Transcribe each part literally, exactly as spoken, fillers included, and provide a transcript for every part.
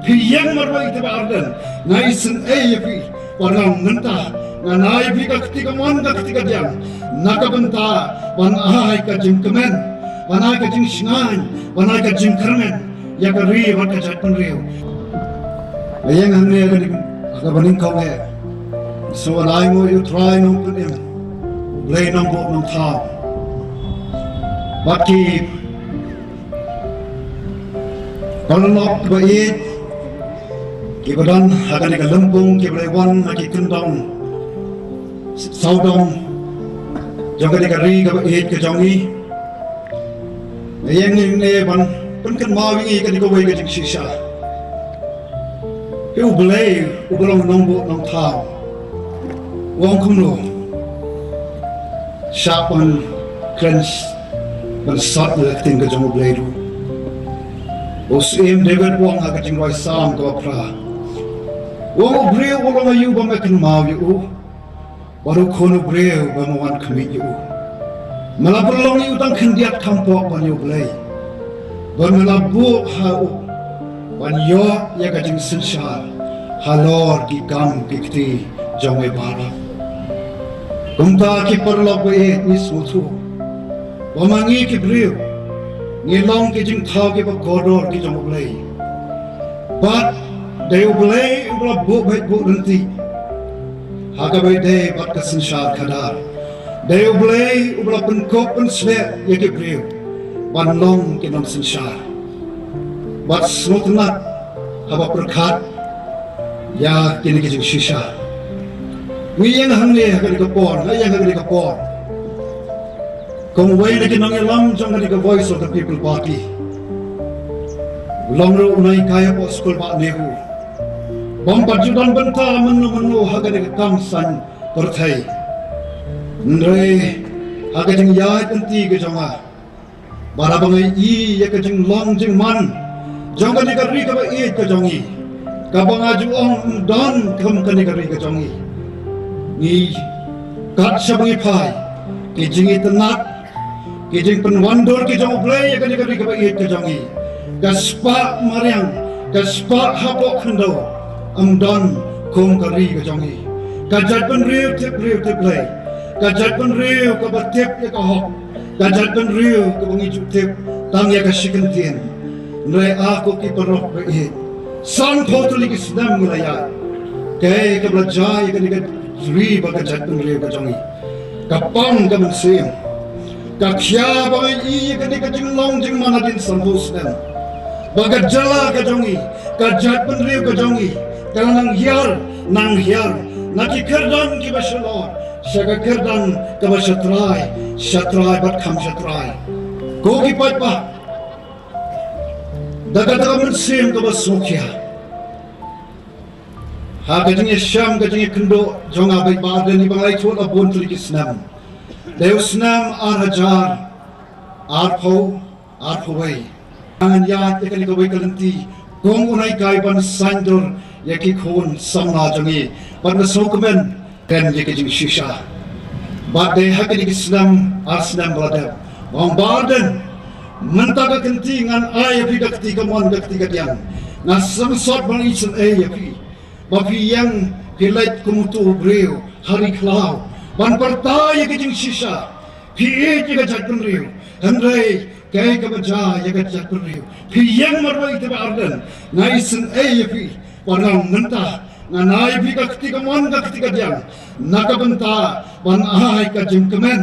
Phi ïeng marwei te Bah Ardent, nga isynei ïa phi. Wat la mynta ngan ai ïa phi ka kti kamon ka kti kadiang na ka bynta ban ai ka jingkmen, ban ai ka jingshngaiñ, ban ai ka jingkyrmen ïa ka ri bad ka jaitbynriew. Nga ïeng hangne ha kane ka banyngkong eh, sngewbha ai nguh ïa U Trai Nongpynim, U Blei Nongbuh Nongthaw, bad ki paralok ba ïeit kiba don ha kane ka lympung, kiba la wan na ki kyndong sawdong jong kane ka ri kaba ïeit ka jong ngi. Nga ïeng hangne ban pynkynmaw ïa ngi kane kawei ka jingshisha. Phi, U Blei uba long Nongbuh Nongthaw u ong kumno? Shah ban kren ban sot ïa ka ktien ka jong U Blei ruh. U Syiem David u ong ha ka jingrwai Salm kaba phra, u ong: U briew u long aïu ba me kynmaw ïa u, bad u khun u briew ba me wan khmih ïa u? Me la pynlong ïa u tang khyndiat kham pop ban ïa U Blei, bad me la buh ha u ban ïoh ïa ka jingsynshar halor ki kam ki kti jong me baroh. Kumta ki paralok ba ïeit, ngi sngewthuh ba ma ngi ki briew ngi long ki jingthaw kiba kordor ki jong U Blei. Bad dei U Blei uba la buh beit buh ryntih ha kaba ïadei bad ka synshar khadar. Dei U Blei uba la pynkup pynshlur ïa ki briew ban long ki nongsynshar. Bad sngewtynnat haba pyrkhat ïa kine ki jingshisha. Ngi ïeng hangne ha kane ka por, nga ïeng ha kane ka por kum uwei na ki nongïalam jong kane ka Voice of the People Party. U long ruh u nonghikai hapoh skul Bah NEHU. Bym pat ju don bynta mynno mynno ha kane ka kam saiñ pyrthei. Hynrei ha ka jingïaid lynti ka jong nga, bad haba nga ïohi ïa ka jinglong jingman jong kane ka ri kaba ïeit ka jong ngi, kaba nga ju ong ym don kum kane ka ri ka jong ngi, ngi kat shaba ngi phai, ki jingitynnat, ki jingpynwandur ki jong U Blei ïa kane ka ri kaba ïeit ka jong ngi, ka spah mariang, ka spah hapoh khyndew, ym don kum ka ri ka jong ngi. Ka jaitbynriew tip briew tip Blei, ka jaitbynriew kaba tip ïa ka hok, ka jaitbynriew kaba ngi ju tip tang ïa ka shi kyntien. Hynrei ah ko ki paralok ba ïeit, sanphew tylli ki snem ngi la ïaid, kaei kaba la jia ïa kane ka ri bad ka jaitbynriew ka jong ngi? Ka pang ka mynsiem. Ka khia ba ngi ïohi ïa kane ka jinglong jingman hadien sanphew snem, ba ka jylla ka jong ngi, ka jaitbynriew ka jong ngi, ka la nang hiar nang hiar na ki kyrdan kiba shalor sha ka kyrdan kaba sha trai, sha trai bad kham sha trai. Ko ki paidbah, da kata ka mynsiem kaba sngewkhia, ha ka jingïashem ka jingïakynduh jong nga bad Bah Ardent, ba nga la ithuh la bun tylli ki snem, dei u snem ar hajar arphew, arphew wei, ngan ïaid ïa kane kawei ka lynti kum u nonghikai ban saiñdur ïa ki khun samla jong ngi. Bad nga sngewkmen kren ïa ka jingshisha. Bad dei ha kine ki snem ar snem ba la dep, ong Bah Ardent, mynta ka kynti ngan ai ïa phi ka kti kamon ka kti kadiang. Nga sngewsot ban isynei ïa phi ba phi ïeng phi leit kum uto u briew ha ri khlaw ban pyrta ïa ka jingshisha. Phi ïeit ïa ka jaitbynriew, hynrei kaei kaba jia ïa ka jaitbynriew? Phi ïeng marwei te Bah Ardent, nga isynei ïa phi. Wat la mynta ngan ai ïa phi ka kti kamon ka kti kadiang na ka bynta ban ai ka jingkmen,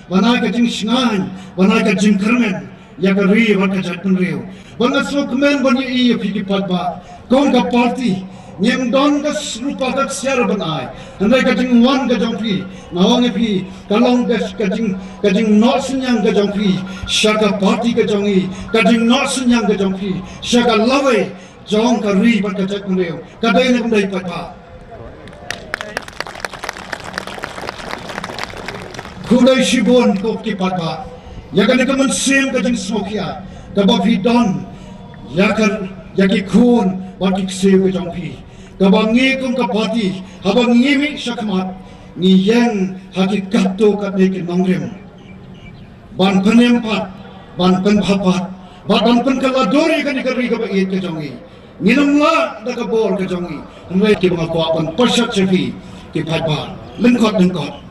ban ai ka jingshngaiñ, ban ai ka jingkyrmen ïa ka ri bad ka jaitbynriew. Bad nga sngewkmen ban ïohi ïa phi ki paidbah, kum ka party ngim don ka rupa ka ksiar ban ai, hynrei ka jingwan ka jong phi, nga ong ïa phi, ka long ka, ka jing, ka jingnoh synñiang ka jong phi sha ka party ka jong ngi, ka jingnoh synñiang ka jong phi sha ka lawei jong ka ri bad ka jaitbynriew. Ka dei ne ym dei, paidbah? Khublei shibun ko ki paidbah ïa kane ka mynsiem ka jingsngewkhia kaba phi don ïa ka, ïa ki khun bad ki ksiew ka jong phi, kaba ngi kum ka party haba ngi mih shakhmat ngi ïeng ha ki katto katne ki nongrim ban pynim pat, ban pynbha pat, bad ban pynkylla dur ïa kane ka ri kaba ïeit ka jong ngi. Ngin ym lah da ka bor ka jong ngi. Hynrei kiba nga kwah ban pyrshah sha phi ki paidbah, lyngkot lyngkot